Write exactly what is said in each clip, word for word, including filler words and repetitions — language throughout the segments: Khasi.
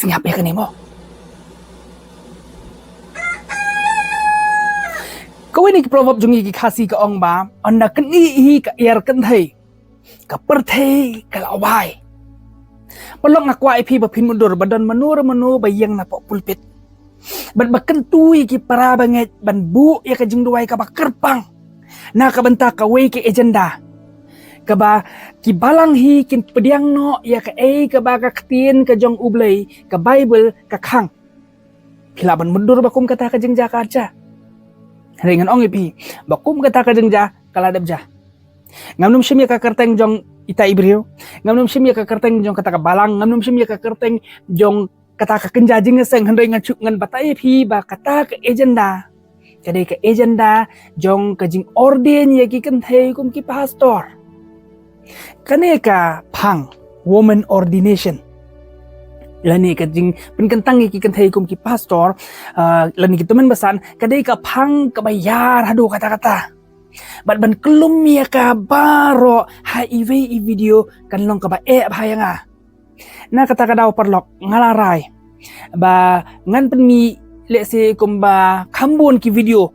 Sngap ïa kane mo. Kawei na ki proverb jong ngi ki Khasi ka ong ba, ynda kane hi ka ïar kynthei, ka pyrthei ka la wai. Paralok, nga kwah ïa phi ba phin mutdur ba don mano re mano ba ïeng na poh pulpit bad ba kyntu ïa ki para bangeit ban buh ïa ka jingduwai kaba kyrpang na ka bynta kawei ka agenda, kaba ki balang hi kin pdiang noh ïa kaei kaba ka ktien ka jong U Blei, ka Baibl, ka khang. Phi lah ban mutdur ba kum kata ka jingjia ka jia. Hynrei ngan ong ïa phi ba kum kata ka jingjia ka la dep jia. Ngam nym shim ïa ka kyrteng jong ita i briew, ngam nym shim ïa ka kyrteng jong kata ka balang, ngam nym shim ïa ka kyrteng jong kata ka kynja jingïaseng, hynrei ngan shu, ngan batai ïa phi ba kata ka agenda ka dei ka agenda jong ka jingordain ïa ki kynthei kum ki pastor. Kane ka phang women ordination, lane ka jingpynkyntang ïa ki kynthei kum ki pastor, ah, lane ki tymmen basan, ka dei ka phang kaba ïar haduh katta katta. Bad ban kyllum ïa ka baroh ha iwei i video kan long kaba eh bha ïa nga. Na kata ka daw paralok, nga la rai ba ngan pynmih lehse kumba kham bun ki video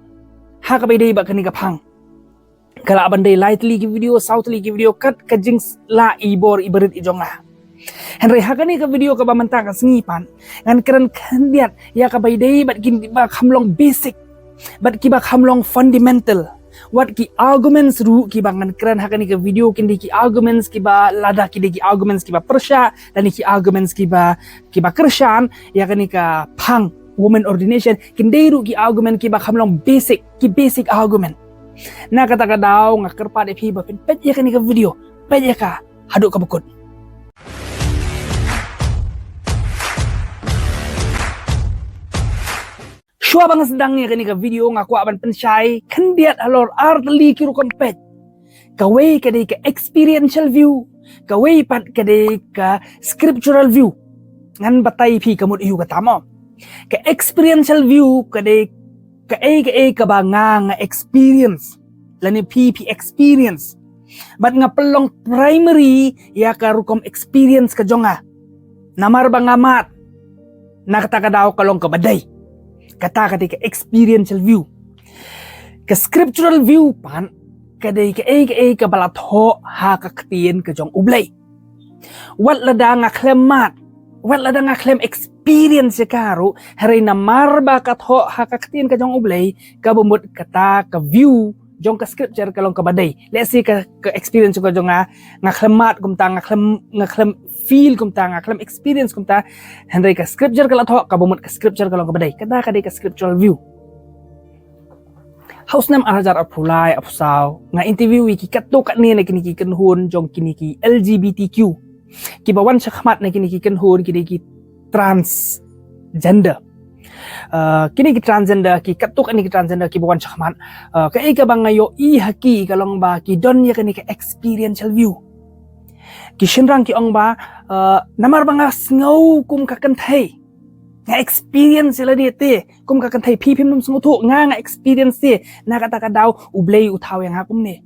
ha kaba ïadei bad kane ka phang. Ka lah ban dei lai tylli ki video, saw tylli ki video, kat ka jinglah i bor i barit i jong nga. Hynrei ha kane ka video kaba mynta ka sngi pat, ngan kren khyndiat ïa kaba ïadei bad kiba kham long basic, bad kiba kham long fundamental. Wat ki arguments ruh kiba ngan kren ha kane ka video kin dei ki arguments kiba, lada ki dei ki arguments kiba pyrshah, lane ki arguments kiba, kiba kyrshan ïa kane ka phang women ordination, kin dei ruh ki argument kiba kham long basic, ki basic argument. Na kata ka daw nga kyrpad ïa phi ba phin peit ïa kane ka video, peit ïa ka haduh kaba kut. Shuwa ba nga sdang ïa kane ka video, nga kwah ban pynshai khyndiat halor ar tylli ki rukom peit. Kawei ka dei ka experiential view, kawei pat ka dei ka scriptural view. Ngan batai phi ka mut aiu kata mo. Ka experiential view ka dei kaei kaei kaba nga, nga experience, lane phi, phi experience. Bad nga pynlong primary ïa ka rukom experience ka jong nga. Namar ba nga mad, na kata ka daw ka long kaba dei. Kata ka dei ka experiential view. Ka scriptural view pat ka dei kaei kaei kaba la thoh ha ka ktien ka jong U Blei. Wat lada nga khlem mad, wat lada nga khlem experience ïa ka ruh, hynrei namar ba ka thoh ha ka ktien ka jong U Blei, kaba mut kata ka view jong ka scripture ka long kaba dei. Let's say ka, ka experience ka jong nga, nga khlem mad kumta, nga khlem, nga khlem feel kumta, nga khlem experience kumta, hynrei ka scripture ka la thoh, kaba mut ka scripture ka long kaba dei. Kata ka dei ka scriptural view. Ha u snem ar hajar arphew lai, arphew saw, nga interview ïa ki katto katne na kine ki kynhun jong kine ki L G B T Q, kiba wan shakhmat na kine ki kynhun, kine ki transgender. Uh, kine ki transgender, ki katto katne ki transgender kiba wan shakhmat, uh, kaei kaba nga ïohi ha ki ka long ba ki don ïa kane ka experiential view. Ki shynrang ki ong ba, uh, namar ba nga sngew kum ka kynthei, nga experience ïa lade te kum ka kynthei, phi phim nym sngewthuh, nga, nga experience te, na kata ka daw U Blei u thaw ïa nga kumne.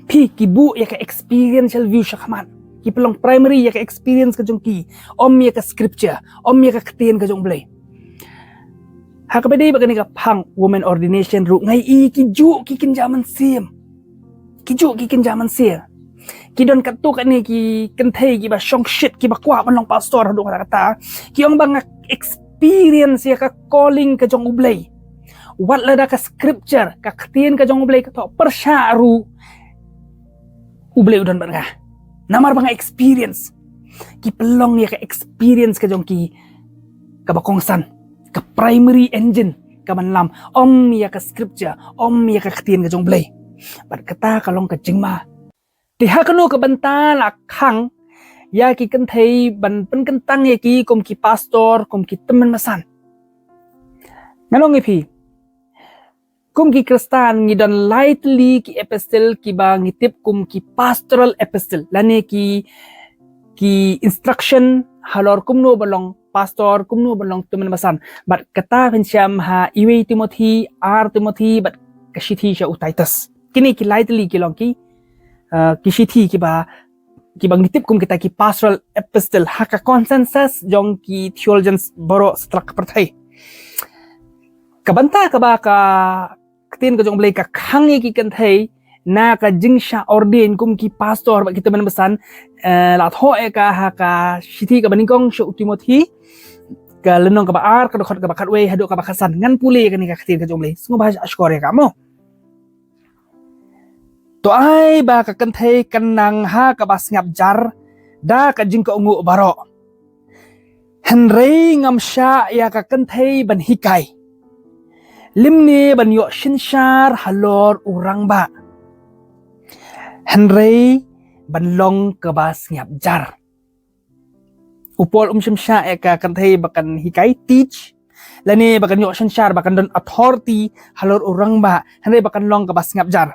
Phi, ki buh ïa ka experiential view shakhmat, ki pynlong primary ïa ka experience ka jong ki, ym ïa ka scripture, ym ïa ka ktien ka jong U Blei. Ha kaba dei bad kane ka phang women ordination ruh, nga ïohi ki juh ki kynja mynsiem. Ki juh ki kynja mynsiem. Ki don katto katne ki kynthei kiba shongshit, kiba kwah ban long pastor haduh katta katta. Ki ong ba nga experience ïa ka calling ka jong U Blei. Wat lada ka scripture, ka ktien ka jong U Blei ka thoh pyrshah ruh, U Blei u don bad nga. Namar ba nga experience. Ki pynlong ïa ka experience ka jong ki kaba kongsan, ka primary engine ka ban lam, ym ïa ka scripture, ym ïa ka ktien ka jong U Blei. Bad kata ka long ka jingma. Te ha kano ka bynta la khang ïa ki kynthei ban pynkyntang ïa ki kum ki pastor, kum ki tymmen basan? Ngan ong ïa phi, kum ki Khristan ngi don lai tylli ki epistle kiba ngi tip kum ki pastoral epistle, lane ki, ki instruction halor kumno ban long pastor, kumno ban long tymmen basan. Bad kata phin shem ha iwei Timothy, ar Timothy, bad ka shithi sha u Titus. Kine ki lai tylli ki long ki, uh, ki shithi kiba kiba ngi tip kum kita ki pastoral epistle ha ka consensus jong ki theologians baroh satlak ka pyrthei. Ka bynta kaba ka ktien ka jong U Blei ka khang ïa ki kynthei na ka jingshah ordain kum ki pastor bad ki tymmen basan, eh, la thoh ïa ka ha ka shithi kaba nyngkong sha u Timothi, ka lynnong kaba ar, ka dkhot kaba khatwei haduh kaba khatsan. Ngan pule ïa kane ka ktien ka jong U Blei. Sngewbha shah shkor ïa ka mo. To ai ba ka kynthei kan nang ha kaba sngap jar da ka jingkohnguh baroh. Hynrei ngam shah ïa ka kynthei ban hikai, lymne ban ïoh synshar halor u rangbah, hynrei ban long kaba sngap jar. U Paul um shym shah ïa ka kynthei ba kan hikai, teach, lane ba kan ïoh synshar, ba kan don authority halor u rangbah, hynrei ba kan long kaba sngap jar.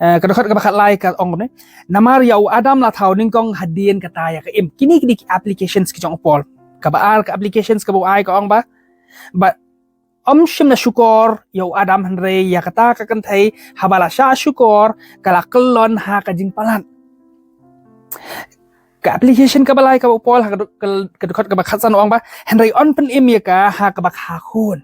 Eh, ka dkhot kaba khatlai ka ong ne, namar ïa u Adam la thaw nyngkong hadien kata ïa ka im. Kine kine ki applications ki jong u Paul. Kaba ar ka applications kaba u ai ka ong ba, ba ym shym la shukor ïa u Adam, hynrei ïa kata ka kynthei haba la shah shukor ka la kyllon ha ka jingpalat. Ka application kaba lai kaba u Paul ha ka dkhot kaba khatsan u ong ba, hynrei yn pynim ïa ka ha kaba kha khun.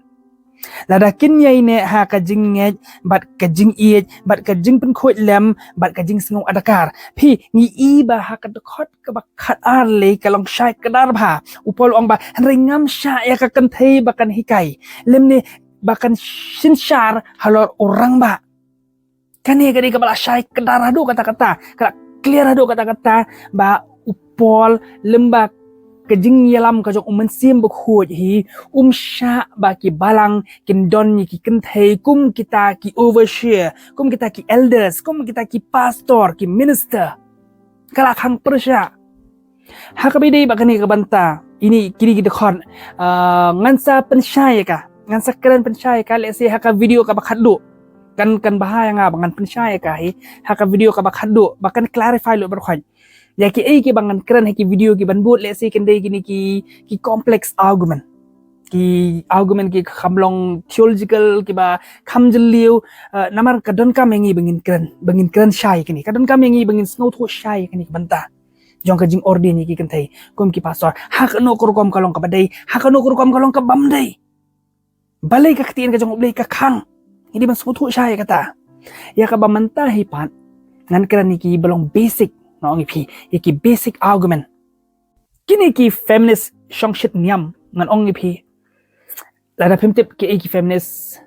Lada kin ïai neh ha ka jingngeit bad ka jingïeit bad ka jingpynkhuid lem bad ka jingsngew adkar. Phi, ngi i ba ha ka dkhot kaba khatar lei ka long shai kdar bha. U Paul u ong ba, hynrei ngam shah ïa ka kynthei ba kan hikai, lymne ba kan synshar halor u rangbah. Kane ka dei kaba la shai kdar haduh katta katta, ka la clear haduh katta katta ba u Paul lem bad ka jingïalam ka jong u Mynsiem Bakhuid hi, um shah ba ki balang kin don ïa ki kynthei kum kita ki overseer, kum kita ki elders, kum kita ki pastor, ki minister. Ka la khang pyrshah. Ha kaba ïadei bad kane ka bynta, ine kine ki dkhot, ah, ngan sa pynshai ïa ka, ngan sa kren pynshai ïa ka, let's say ha ka video kaba khatduh. Kan, kan bha ïa nga ba ngan pynshai ïa ka hi ha ka video kaba khatduh, ba kan clarify lut baroh khoit. Ïa kiei kiba ngan kren ha ki video ki ban bud, let's say kin dei kine ki, ki complex argument, ki argument ki kham long theological, kiba kham jylliew, eh, namar ka donkam ïa ngi ba ngin kren, ba ngin kren shai ïa kine, ka donkam ïa ngi ba ngin sngewthuh shai ïa kine ka bynta jong ka jingordain ïa ki kynthei kum ki pastor. Ha kano ka rukom ka long kaba dei, ha kano ka rukom ka long kaba ym dei. Balei ka ktien ka jong U Blei ka khang, ngi dei ban sngewthuh shai ïa kata. Ïa kaba mynta hi pat ngan kren ïa kiba long basic, ngan ong ïa phi, ïa ki basic argument. Kine ki feminist shongshit niam, ngan ong ïa phi, lada phim tip kiei ki feminist,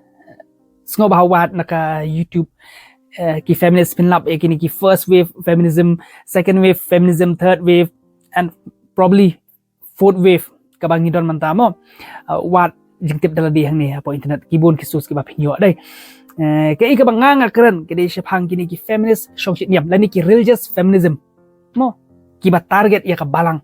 sngewbha wad na ka YouTube, eh, ki feminist phin lap ïa kine ki first wave feminism, second wave feminism, third wave, and probably fourth wave kaba ngi don mynta mo. Uh, wad jingtip da lade hangne hapoh internet, ki bun ki source kiba phin ïoh dei. Eh, kaei kaba nga nga kren ka dei shaphang kine ki feminist shongshit niam lane ki religious feminism mo, kiba target ïa ka balang.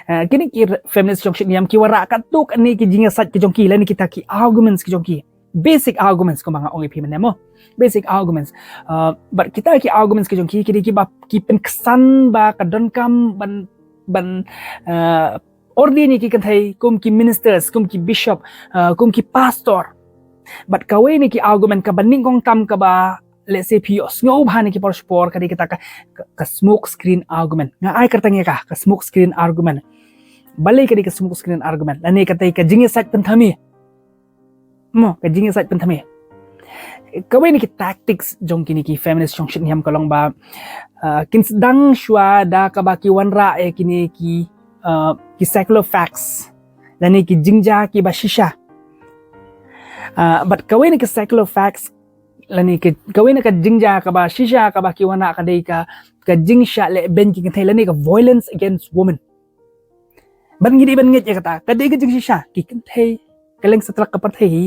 Eh, kine ki re-, feminist shongshit niam ki wanrah katto katne ki jingïasaid ki jong ki lane kita ki arguments ki jong ki. Basic arguments kumba nga ong ïa phi mynne mo. Basic arguments. Uh, bad kita ki arguments ki jong ki, ki dei kiba ki pynksan ba ka donkam ban, ban, uh, ordain ïa ki kynthei kum ki ministers, kum ki bishop, uh, kum ki pastor. Bad kawei na ki argument kaba nyngkong tam kaba, let's say, phi ïohsngew bha na ki por shipor ka dei kata ka, ka, ka smoke screen argument. Nga ai kyrteng ïa ka, ka smoke screen argument. Balei ka dei ka smoke screen argument lane ka dei ka jingïasaid pynthame? Mo, ka jingïasaid pynthame. Kawei na ki tactics jong kine ki feminist shongshit niam ka long ba, uh, kin sdang shuwa da kaba ki wanrah ïa kine ki, uh, ki secular facts lane ki jingjia kiba shisha. Uh, bad kawei na ki secular facts lane ki, kawei na ka jingjia kaba shisha kaba ki wanrah ka dei ka, ka jingshah lehbeiñ ki kynthei lane ka violence against women. Bad ngi dei ban ngeit ïa kata, ka dei ka jingshisha, ki kynthei kylleng satlak ka pyrthei hi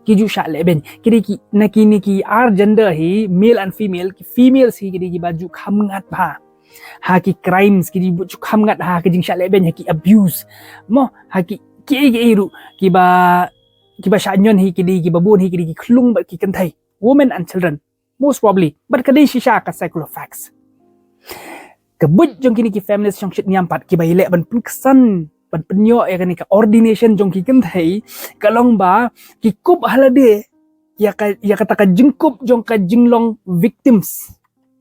ki ju shah lehbeiñ. Ki dei ki, na kine ki ar gender hi, male and female, ki females hi ki dei kiba ju kham ngat bha ha ki crimes, ki dei ju kham ngat ha ki jingshah lehbeiñ, ha ki abuse mo, ha ki, kiei kiei ruh kiba, kiba shah ñion hi ki dei kiba bun hi ki dei ki khlung bad ki kynthei, women and children. Most probably. Bad ka dei shisha ka secular facts. Ka buit jong kine ki feminist shongshit niam pat kiba ïaleh ban pynksan, ban pynïoh ïa kane ka ordination jong ki kynthei ka long ba ki kup ha lade ïa ka, ïa kata ka jingkup jong ka jinglong victims,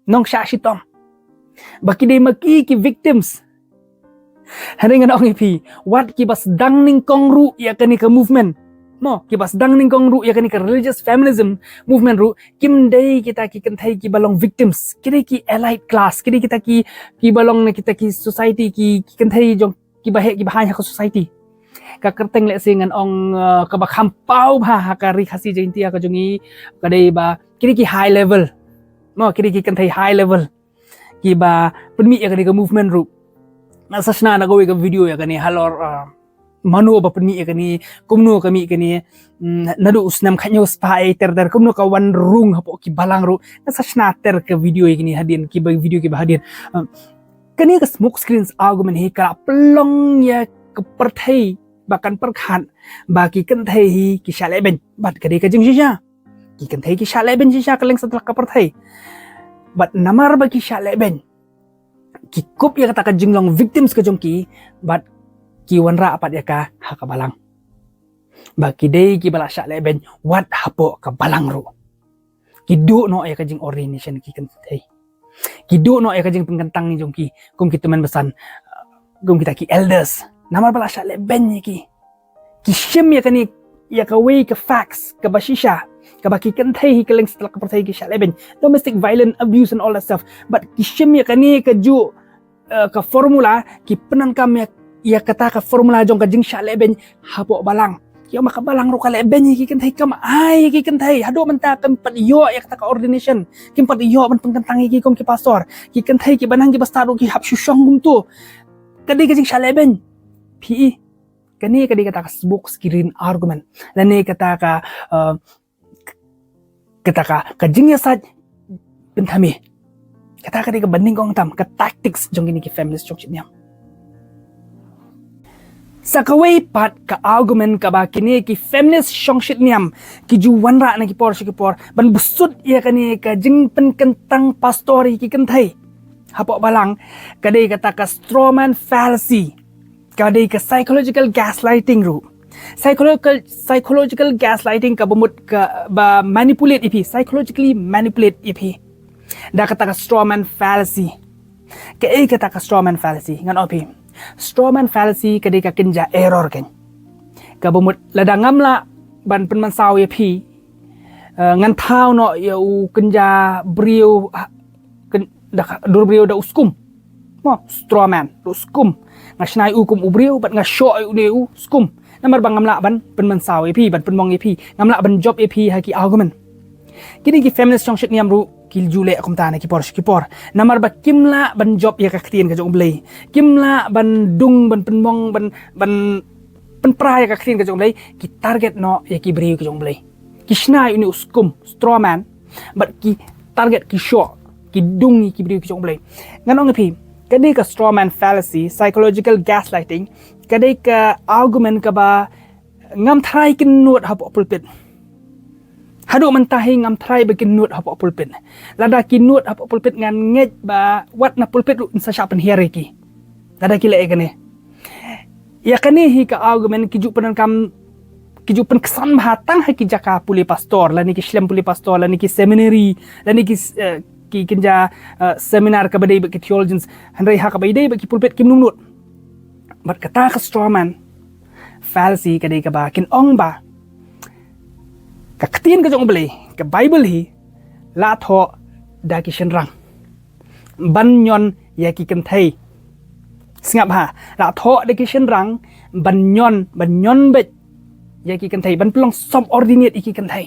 nongshah shitom. Ba ki dei ma ki ki victims. Hynrei ngan ong ïa phi, wat kiba sdang nyngkong ruh ïa kane ka movement, mo, kiba sdang nyngkong ruh ïa kane ka religious feminism movement ruh, kim dei kita ki kynthei kiba long victims. Ki dei ki elite class, ki dei kita ki, kiba long na kita ki society, ki, ki kynthei jong kiba heh, kiba haiñ ha ka society. Ka kyrteng lehse ngan ong, uh, kaba kham paw bha ha ka Ri Khasi Jaiñtia ka jong ngi, ka dei ba ki dei ki high level, mo, ki dei ki kynthei high level kiba pynmih ïa kane ka movement ruh. Nga sa shna na kawei ka video ïa kane halor, uh, mano ba pynmih ïa kane, kumno ka mih kane, mm, naduh u snem khathynñiew spah ter ter, kumno ka wan rung hapoh ki balang ruh. Nga sa shna ter ka video ïa kane hadien, kiba video kiba hadien. Uh, kane ka smoke screens argument hi ka la pynlong ïa ka pyrthei ba kan pyrkhat ba ki kynthei hi ki shah lehbeiñ. Bad ka dei ka jingshisha. Ki kynthei ki shah lehbeiñ shisha kylleng satlak ka pyrthei. Bad namar ba ki shah lehbeiñ, ki kup ïa kata ka jinglong victims ka jong ki, bad ki wanrah pat ïa ka ha ka balang. Ba ki dei kiba la shah lehbeiñ wat hapoh ka balang ruh. Ki duh noh ïa ka jingordination ki kynthei. Ki duh noh ïa ka jingpynkyntang jong ki kum ki tymmen basan, kum kita ki elders. Namar ba la shah lehbeiñ ïa ki. Ki shim ïa kane, ïa kawei ka facts kaba shisha, kaba ki kynthei hi kylleng satlak ka pyrthei ki shah lehbeiñ. Domestic violence, abuse and all that stuff. Bad ki shim ïa kane kajuh, uh, ka formula, ki pyndonkam ïa, ïa kata ka formula jong ka jingshah lehbeiñ hapoh balang. Ki ong ba ka balang ruh ka lehbeiñ ïa ki kynthei, kam ai ïa ki kynthei. Haduh mynta kim pat ïoh ïa kata ka ordination, kim pat ïoh ban pynkyntang ïa ki kum ki pastor. Ki kynthei kiba nang kiba stad ruh ki hap shu shong kumto. Ka dei ka jingshah lehbeiñ. Phi i, kane ka dei kata ka smoke screen argument. Lane kata ka, uh, kata ka, ka jingïasaid pynthame. Kata ka dei kaba nyngkong tam, ka tactics jong kine ki feminist shongshit niam. Sa kawei pat ka argument kaba kine ki feminist shongshit niam ki ju wanrah na ki por sha ki por ban bsut ïa kane ka jingpynkyntang pastor ïa ki kynthei hapoh balang, ka dei kata ka straw man fallacy. Ka dei ka psychological gaslighting ruh. Psychological, psychological gaslighting kaba mut kaba manipulate ïa phi, psychologically manipulate ïa phi da kata ka straw man fallacy. Kaei kata ka straw man fallacy? Ngan ong ïa phi, straw man fallacy ka dei ka kynja error kan. Kaba mut lada ngam lah ban pynmynsaw ïa phi, uh, ngan thaw noh ïa u kynja briew, ha, kyn, da ka, dur briew da u skum. Mo, straw man, da u skum. Nga shna ïa u kum u briew, bad nga shoh ïa une u skum. Namar ba ngam lah ban pynmynsaw ïa phi, ban pynmong ïa phi. Ngam lah ban jop ïa phi ha ki argument. Kine ki feminist shongshit niam ruh ki ju leh kumta na ki por sha ki por. Namar ba kim lah ban jop ïa ka ktien ka jong U Blei. Kim lah ban dung, ban pynmong, ban, ban pynpra ïa ka ktien ka jong U Blei. Ki target noh ïa ki briew ka jong U Blei. Ki shna ïa une u skum, straw man, bad ki target, ki shoh, ki dung ïa ki briew ki jong U Blei. Ngan ong ïa phi, ka dei ka straw man fallacy, psychological gaslighting, ka dei ka argument kaba ngam tharai kin nud hapoh pulpit. Haduh mynta hi ngam tharai ba kin nud hapoh pulpit. Lada ki nud hapoh pulpit ngan ngeit ba wat na pulpit ruh yn sa shah pynhiar ïa ki. Lada ki leh ïa kane. Ïa kane hi ka argument ki ju pyndonkam, ki ju pynksan bha tang ha ki jaka pule pastor, lane ki shlem pule pastor, lane ki seminary, lane ki, eh, ki kynja, eh, seminar kaba dei bad ki theologians, hynrei ha kaba ïadei bad ki pulpit kim nud. Bad kata ka straw man fallacy ka dei kaba kin ong ba ka ktien ka jong U Blei, ka Bible hi, la thoh da ki shynrang ban ñion ïa ki kynthei. Sngap ha, la thoh da ki shynrang ban ñion, ban ñion beit ïa ki kynthei, ban pynlong subordinate ïa ki kynthei.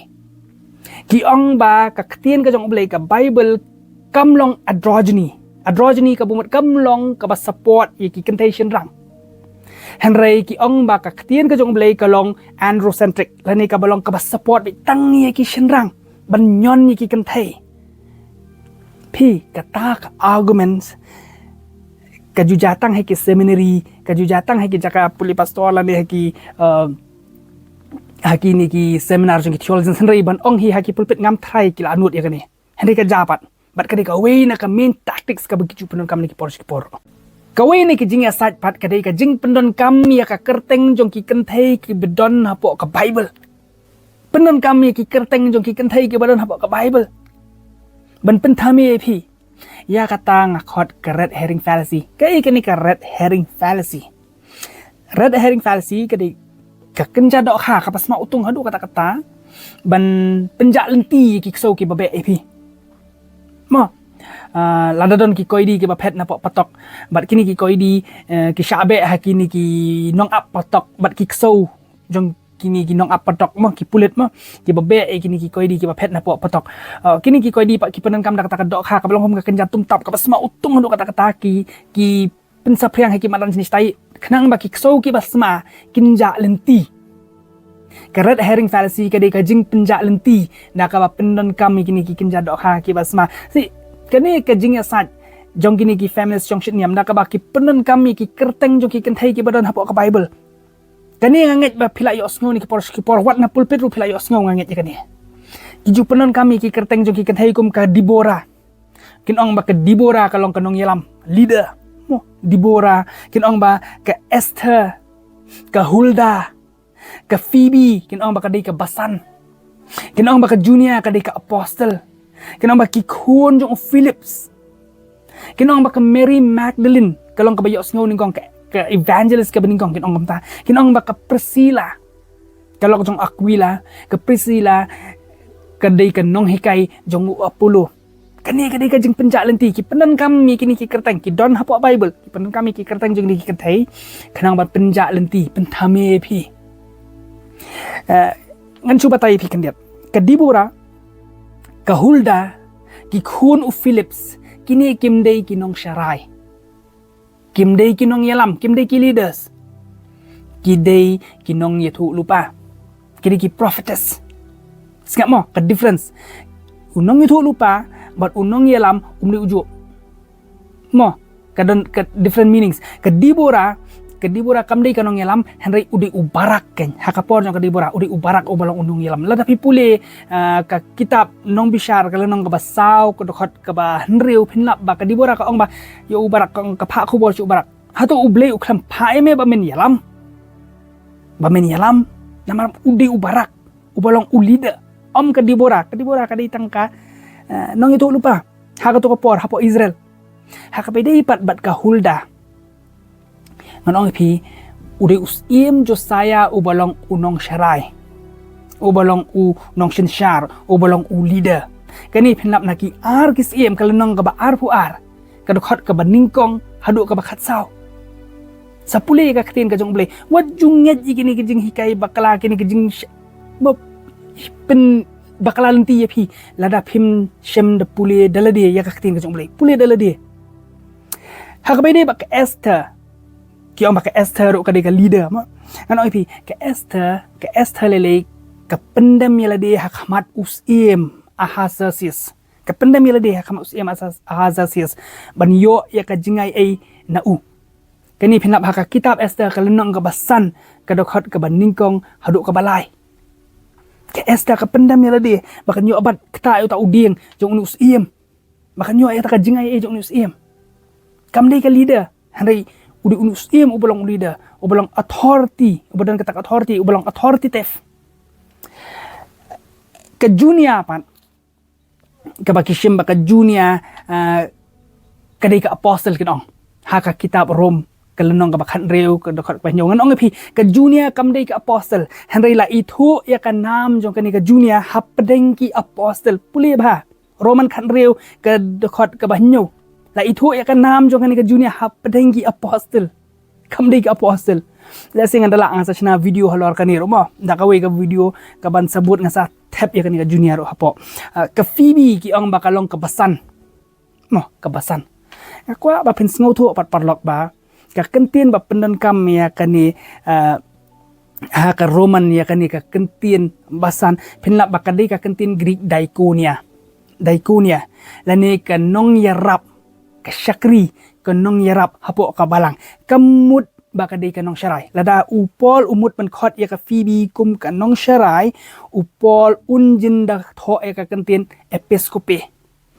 Ki ong ba ka ktien ka jong U Blei, ka Bible, kam long androgyny. Androgyny kaba mut kam long kaba support ïa ki kynthei shynrang. Hynrei ki ong ba ka ktien ka jong U Blei ka long androcentric, lane kaba long kaba support beit tang ïa ki shynrang ban ñion ïa ki kynthei. Phi, kata ka arguments ka ju jia tang ha ki seminary, ka ju jia tang ha ki jaka pule pastor lane ha ki, uh, ha kine ki seminar jong ki theologian, hynrei ban ong hi ha ki pulpit ngam tharai ki la nud ïa kane. Hynrei ka jia pat. Bad ka dei kawei na ka main tactics kaba ki ju pyndonkam na ki por sha ki por. Kawei na ki jingïasaid pat ka dei ka jingpyndonkam ïa ka kyrteng jong ki kynthei kiba don hapoh ka Bible. Pyndonkam ïa ki kyrteng jong ki kynthei kiba don hapoh ka Bible ban pynthame ïa phi. Ïa kata nga khot ka red herring fallacy. Kaei kane ka red herring fallacy? Red herring fallacy ka dei ka kynja dohkha kaba sma utung haduh katta katta ban pynjah lynti ïa ki ksew kiba beh ïa phi. Mo, ah, lada don ki koidi kiba phet napoh patok, bad kine ki koidi, eh, ki shah beh ha kine ki nongap patok bad ki ksew jong kine ki nongap patok mo, ki pulit mo, kiba beh ïa kine ki koidi kiba phet napoh patok. Ah, kine ki koidi pat ki pyndonkam da kata ka dohkha kaba long kum ka kynja tumtap kaba sma utung haduh katta katta, ki, ki pynsaphriang ha ki madan jingshtai khnang ba ki ksew kiba sma kin jah lynti. Ka red herring fallacy ka dei ka jingpynjah lynti da kaba pyndonkam ïa kine ki kynja dohkha kiba sma. Si, kane ka jingïasaid jong kine ki feminist jong shi niam da kaba ki pyndonkam ïa ki kyrteng jong ki kynthei kiba don hapoh ka Bible. Kane nga ngeit ba phi la ïohsngew ne ki por, ki por wat na pulpit ruh phi la ïohsngew, nga ngeit ïa kane. Ki ju pyndonkam ïa ki kyrteng jong ki kynthei kum ka Deborah. Kin ong ba ka Deborah ka long ka nongïalam, leader. Mo, Deborah, kin ong ba ka Esther, ka Hulda, ka Phoebe, kin ong ba ka dei ka basan. Kin ong ba ka Junia ka dei ka apostle. Kin ong ba ki khun jong u Philips. Kin ong ba ka Mary Magdalene ka long kaba ïohsngew nyngkong, ka, ka evangelist kaba nyngkong, kin ong kumta. Kin ong ba ka Priscilla ka lok jong Aquila, ka Priscilla ka dei ka nonghikai jong u Apollo. Kane ka dei ka jingpynjah lynti, ki pyndonkam ïa kine ki kyrteng, ki don hapoh Bible, ki pyndonkam ïa ki kyrteng jong kine ki kynthei khnang ban pynjah lynti, pynthame ïa phi. Eh, ngan shu batai ïa phi khyndiat. Ka Deborah, ka Hulda, ki khun u Philips, kine kim dei ki nongsharai. Kim dei ki nongïalam, kim dei ki leaders. Ki dei ki nongïathuhlypa. Ki dei ki prophetess. Sngap mo ka difference. U nongïathuhlypa bad u nongïalam um dei ujuh. Mo, ka don ka different meanings. Ka Deborah, ka Deborah kam dei ka nongïalam, hynrei u dei u Barak kan. Ha ka por jong ka Deborah u dei u Barak uba long u nongïalam. Lada phi pule, ah, ka kitab Nongbishar ka lynnong kaba saw, ka dkhot kaba hynriew, phin lap ba ka Deborah ka ong ba ïa u Barak, ka ong, ka phah khubor sha u Barak. Hato U Blei u khlem phah ïa me ba men ïalam? Ba men ïalam, namar u dei u Barak uba long u leader. Ym ka Deborah, ka Deborah ka dei tang ka, eh, nongïathuhlypa ha kato ka por hapoh Israel. Ha kaba ïadei pat bad ka Hulda, ngan ong ïa phi, u dei u Syiem Josiah uba long u nongsharai, uba long u nongsynshar, uba long u leader. Kane phin lap na Ki Ar Ki Syiem ka lynnong kaba arphew ar, ka dkhot kaba nyngkong haduh kaba khatsaw. Sa pule ïa ka ktien ka jong U Blei. Wat ju ngeit ïa kine ki jinghikai bakla, kine ki jing sh-, ba-, pyn bakla lynti ïa phi lada phim shym da pule da lade ïa ka ktien ka jong U Blei. Pule da lade. Ha kaba ïadei bad ka Esther, ki ong ba ka Esther ruh ka dei ka leader, mo. Ngan ong ïa phi, ka Esther, ka Esther lei lei ka pyndem ïa lade ha khmat u Syiem Ahasuerus. Ka pyndem ïa lade ha khmat u Syiem Ahas-, Ahasuerus ban ïoh ïa ka jingai ei na u. Kane phin lap ha ka kitab Esther ka lynnong kaba san, ka dkhot kaba nyngkong haduh kaba lai. Ka Esther ka pyndem ïa lade ba kan ïoh bat ktah ïa uta u dieng jong une u syiem, ba kan ïoh ïa kata ka jingai ei jong une u syiem. Kam dei ka leader, hynrei u dei une u syiem uba long u leader, uba long authority, uba don kata ka authority, uba long authoritative. Ka Junia pat, kaba ki shim ba ka Junia, ah, ka dei ka apostle, kin ong ha ka kitab Rom ka lynnong kaba khathynriew, ka dkhot kaba hynñiew. Ngan ong ïa phi, ka Junia kam dei ka apostle, hynrei la ithuh ïa ka nam jong kane ka Junia hapdeng ki apostle. Pule bha, Rom khathynriew ka dkhot kaba hynñiew. La ithuh ïa ka nam jong kane ka Junia hapdeng ki apostle. Kam dei ka apostle. Lehse ngan da lah, ngan sa shna video halor kane ruh mo, da kawei ka video kaban sa bud, ngan sa thep ïa kane ka Junia ruh hapoh. Ah, ka Phoebe ki ong ba ka long ka basan. Mo, ka basan. Nga kwah ba phin sngewthuh pat paralok ba ka kyntien ba pyndonkam ïa kane, ah, ha ka Roman ïa kane ka kyntien basan, phin lap ba ka dei ka kyntien Greek diakonia. Diakonia, lane ka nongïarap, ka shakri, ka nongïarap hapoh ka balang. Ka mut ba ka dei ka nongsharai. Lada u Paul u mut ban khot ïa ka Phoebe kum ka nongsharai, u Paul un jin da thoh ïa ka kyntien episkope.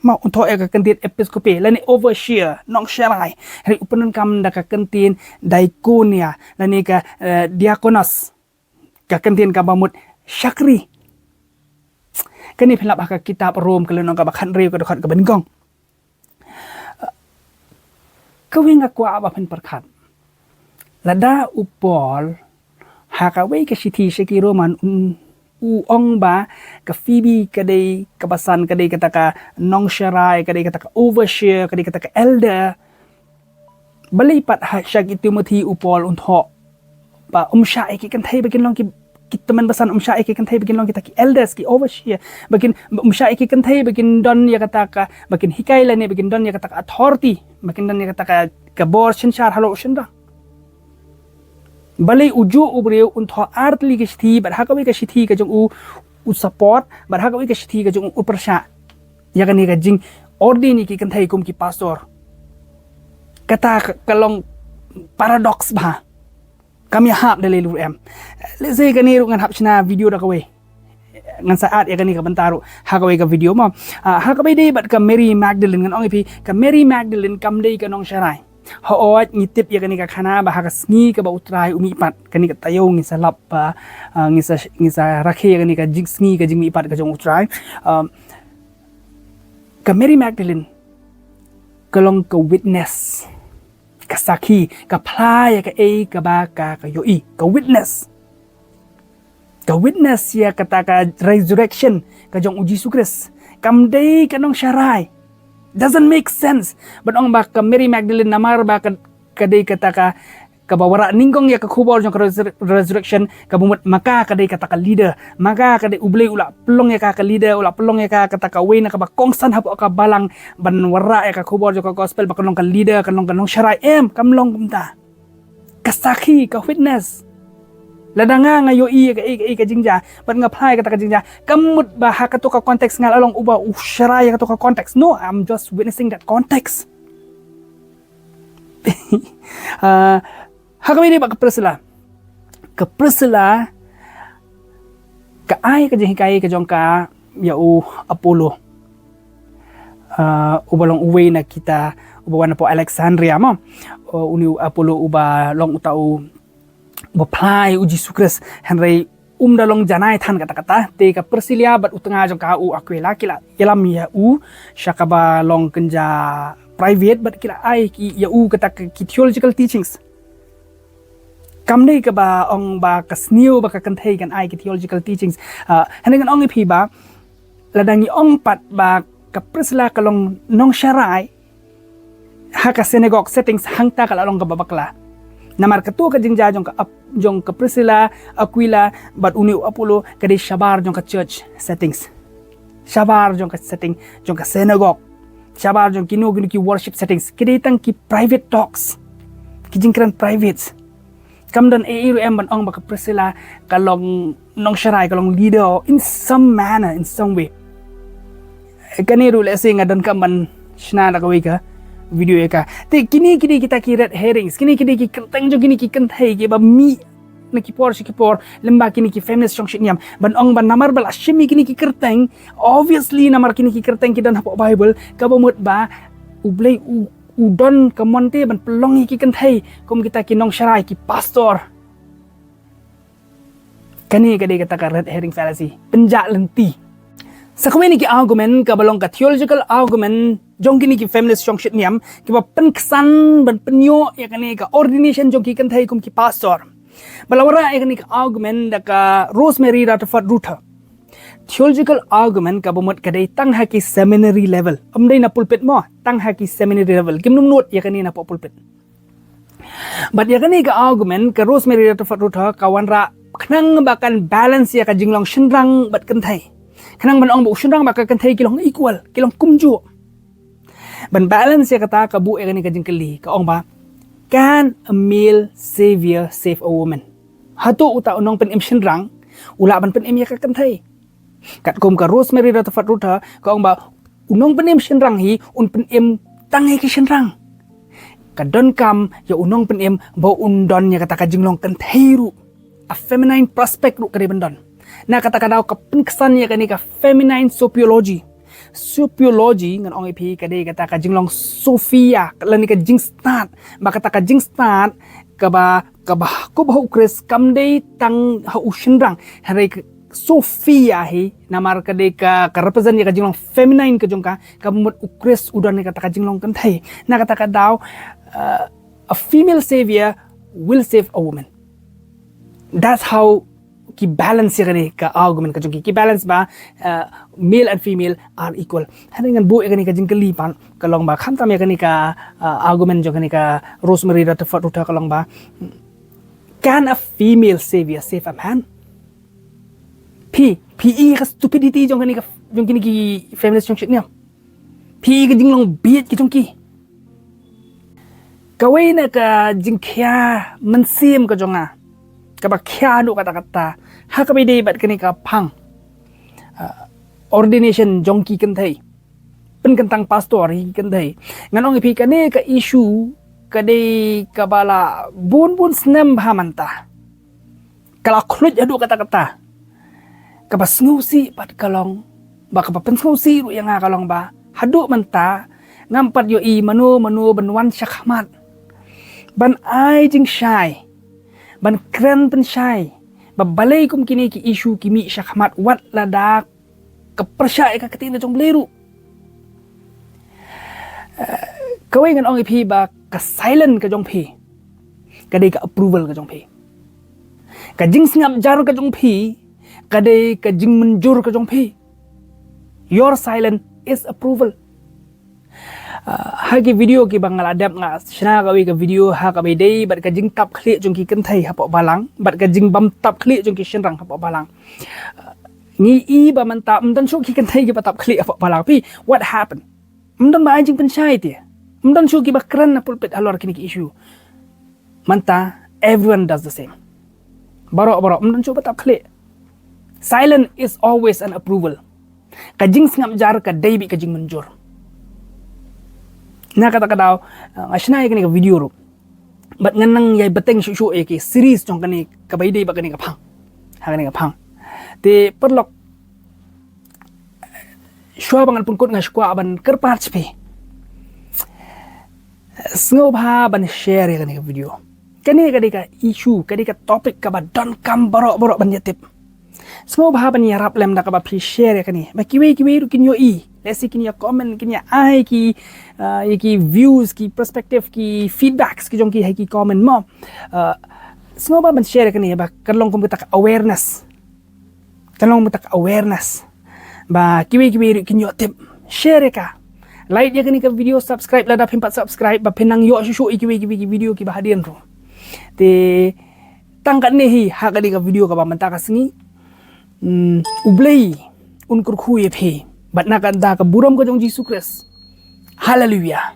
Ma un thoh ïa ka kyntien episkope lane overseer, nongsharai. Hynrei u pyndonkam da ka kyntien diakonia lane ka, eh, diakonos, ka kyntien kaba mut shakri. Kane phin lap ha ka kitab Rom ka lynnong kaba khathynriew, ka dkhot kaba nyngkong. kawei nga kwah ba phin pyrkhat. Lada u Paul ha kawei ka shithi sha ki Roman, un, u ong ba ka Phoebe ka dei kaba san, ka dei kata ka nongsharai, ka dei kata ka overseer, ka dei kata ka elder. Balei pat ha sha ki Timothy u Paul un thoh ba um shah ïa ki kynthei ba kin long ki, ki tymmen basan, um shah ïa ki kynthei ba kin long kita ki elders, ki overseer, ba kin, um shah ïa ki kynthei ba kin don ïa kata ka, ba kin hikai lane ba kin don ïa kata ka authority, ba kin don ïa kata ka, ka bor synshar halor u shynrang. Balei ujuh u briew un thoh ar tylli ka shithi, bad ha kawei ka shithi ka jong u u support, bad ha kawei ka shithi ka jong u u pyrshah ïa kane ka jing ordain ïa ki kynthei kum ki pastor. Kata ka, ka long paradox bha. Kam ïahap da lei lur em. Lehse kane ruh ngan hap shna video da kawei. Ngan sa add ïa kane ka bynta ruh ha kawei ka video mo. Ah, ha kaba ïadei bad ka Mary Magdalene, ngan ong ïa phi, ka Mary Magdalene kam dei ka nongsharai. Hooid, ngi tip ïa kane ka khana ba ha ka sngi kaba u Trai u mihpat, kane ka taïew ngi sa lap ba, ah, ngi sa, ngi sa rakhe ïa kane ka jingsngi ka jingmihpat ka jong u Trai. Um, ka Mary Magdalene ka long ka witness, ka sakhi, ka phla ïa kaei kaba ka, ka ïohi, ka witness. Ka witness ïa kata ka resurrection ka jong u Jisu Khrist. Kam dei ka nongsharai. Doesn't make sense ban ong ba ka Mary Magdalene namar ba ka, ka dei kata ka, kaba wanrah nyngkong ïa ka khubor jong ka resur-, resurrection, kaba mut ma ka ka dei kata ka leader. Ma ka ka dei, U Blei u la pynlong ïa ka ka leader, u la pynlong ïa ka kata kawei na kaba kongsan hapoh ka balang ban wanrah ïa ka khubor jong ka gospel, ba kan long ka leader, kan long ka nongsharai. Em, kam long kumta. Ka sakhi, ka witness. Lada nga, nga ïohi ïa kaei kaei ka jingjia bad nga phla ïa kata ka jingjia, kam mut ba ha kato ka context nga la long uba u sharai ïa kato ka context. No, I'm just witnessing that context. Ah, ha kaba ïadei bad ka Priscilla. Ka Priscilla ka ai ka jinghikai ka jong ka ïa u Apollo. Ah, uba long uwei na kita uba wan napoh Alexandria mo. Uh, une u Apollo uba long uta u, uba phla ïa u Jisu Khrist. Hynrei um da long janai than katta katta. Te ka Priscilla bad u tnga jong ka u Aquila ki la ïalam ïa u sha kaba long kynja private bad ki la ai ki ïa u kata ka, ki theological teachings. Kam dei kaba ong ba ka sniew ba ka kynthei kan ai ki theological teachings. Ah, hynrei ngan ong ïa phi ba lada ngi ong pat ba ka Priscilla ka long nongsharai ha ka synagogue settings, hangta ka la long kaba bakla. Namar kato ka jingjia jong ka ap-, jong ka Priscilla, Aquila bad une u Apollo ka dei shabar jong ka church settings. Shabar jong ka setting jong ka synagogue. Shabar jong kino kino ki worship settings. Ki dei tang ki private talks. Ki jingkren private. Kam don ei ei ruh em ban ong ba ka Priscilla ka long nongsharai, ka long leader in some manner, in some way. Kane ruh lehse nga donkam ban shna da kawei ka video ïa ka. Te kine ki dei kita ki red herrings, kine ki dei ki kyrteng jong kine ki kynthei kiba mih na ki por sha ki por lyngba kine ki feminist shongshit niam. Ban ong ba namar ba la shim ïa kine ki kyrteng, obviously namar kine ki kyrteng ki don hapoh Bible, kaba mut ba U Blei u, u don ka mon te ban pynlong ïa ki kynthei kum kita ki nongsharai, ki pastor. Kane ka dei kata ka red herring fallacy, pynjah lynti. Sa kawei na ki argument kaba long ka theological argument jong kine ki feminist shongshit niam kiba pynksan ban pynïoh ïa kane ka ordination jong ki kynthei kum ki pastor. Ba la wanrah ïa kane ka argument da ka Rosemary Rutherford Ruether. Theological argument kaba mut ka dei tang ha ki seminary level. Ym dei na pulpit mo, tang ha ki seminary level. Kim nym nud ïa kane napoh pulpit. Bad ïa kane ka argument ka Rosemary Rutherford Ruether ka wanrah khnang ba kan balance ïa ka jinglong shynrang bad kynthei. Khnang ban ong ba u shynrang bad ka kynthei ki long equal, ki long kumjuh. Ban balance ïa kata ka buh ïa kane ka jingkylli, ka ong ba, can a male savior save a woman? Hato uta u nongpynim shynrang u lah ban pynim ïa ka kynthei? Katkum ka Rosemary Rutherford Ruether ka ong ba u nongpynim shynrang hi un pynim tang ïa ki shynrang. Ka donkam ïa u nongpynim ba un don ïa kata ka jinglong kynthei ruh. A feminine prospect ruh ka dei ban don. Na kata ka daw ka pynksan ïa kane ka feminine sopiology. Sopiology ngan ong ïa phi ka dei kata ka jinglong Sophia, lane ka jingstad. Ba kata ka jingstad kaba, kaba, kaba ha u Khrist kam dei tang ha u shynrang. Hynrei ka, Sophia hi, namar ka dei ka, ka represent ïa ka jinglong feminine ka jong ka, ka mut u Khrist u don ïa kata ka jinglong kynthei. Na kata ka daw, uh, a female savior will save a woman. That's how ki balance ïa kane ka argument ka jong ki. Ki balance ba, uh, male and female are equal. Hynrei ngan buh ïa kane ka jingkylli pat ka long ba khamtam ïa kane ka, uh, argument jong kane ka Rosemary Rutherford ruh ka long ba, can a female savior save a man? Phi, phi i ka stupidity jong kane ka, jong kine ki feminist jong shit niam. Phi i ka jinglong bieit ki jong ki. Kawei na ka jingkhia mynsiem ka jong nga, kaba khia haduh katta katta, ha kaba ïadei bad kane ka phang, ah, ordination jong ki kynthei, pynkyntang pastor ïa ki kynthei. Ngan ong ïa phi, kane ka issue ka dei kaba la bun bun snem bha mynta ka la khluit haduh katta katta. Kaba sngewsih pat ka long ba, kaba pynsngewsih ruh ïa nga ka long ba, haduh mynta ngam pat ïohi mano mano ban wan shakhmat ban ai jingshai, ban kren pynshai ba balei kum kine ki issue ki mih shakhmat wat lada ka pyrshah ïa ka ktien ka jong U Blei ruh. Eh, kawei ngan ong ïa phi ba ka silent ka jong phi ka dei ka approval ka jong phi. Ka jingsngap jar ka jong phi ka dei ka jingmynjur ka jong phi. Your silence is approval. Ah, ha ki video kiba nga la dep nga shna kawei ka video ha kaba ïadei bad ka jingtap khlieh jong ki kynthei hapoh balang bad ka jingbym tap khlieh jong ki shynrang hapoh balang. Ah, ngi i ba mynta ym don shuh ki kynthei kiba tap khlieh hapoh balang. Phi, what happened? Ym don ba ai jingpynshai te. Ym don shuh kiba kren na pulpit halor kine ki issue. Mynta everyone does the same. Baroh baroh, ym don shuh ba tap khlieh. Silence is always an approval. Ka jingsngap jar ka dei beit ka jingmynjur. Na kata ka daw, uh, nga shna ïa kane ka video ruh bad ngan nang ïai bteng shuh shuh ïa ki series jong kane kaba ïadei bad kane ka phang. Ha kane ka phang. Te paralok, shuwa ba ngan pynkut nga sngewkwah ban kyrpad sha phi, sngewbha ban share ïa kane ka video. Kane ka dei ka issue, ka dei ka topic kaba donkam baroh baroh ban ïa tip. Sngewbha ban ïarap lem da kaba phi share ïa kane ba kiwei kiwei ruh kin ïohi. Lehse kin ïa comment, kin ïa ai ki, uh, ïa ki views, ki perspective, ki feedbacks ki jong ki ha ki comment mo. Uh, sngewbha ban share ïa kane ba kan long kum kata ka awareness. Kan long mynta ka awareness ba kiwei kiwei ruh kin ïoh tip. Share ïa ka. Like ïa kane ka video, subscribe lada phim pat subscribe ba phin nang ïoh shuh shuh ïa kiwei kiwei ki video kiba hadien ruh. Te tang katne hi ha kane ka video kaba mynta ka sngi. Hmm, U Blei un kyrkhu ïa phi bad na ka bynta ka burom ka jong U Jisu Khrist. Haleluya.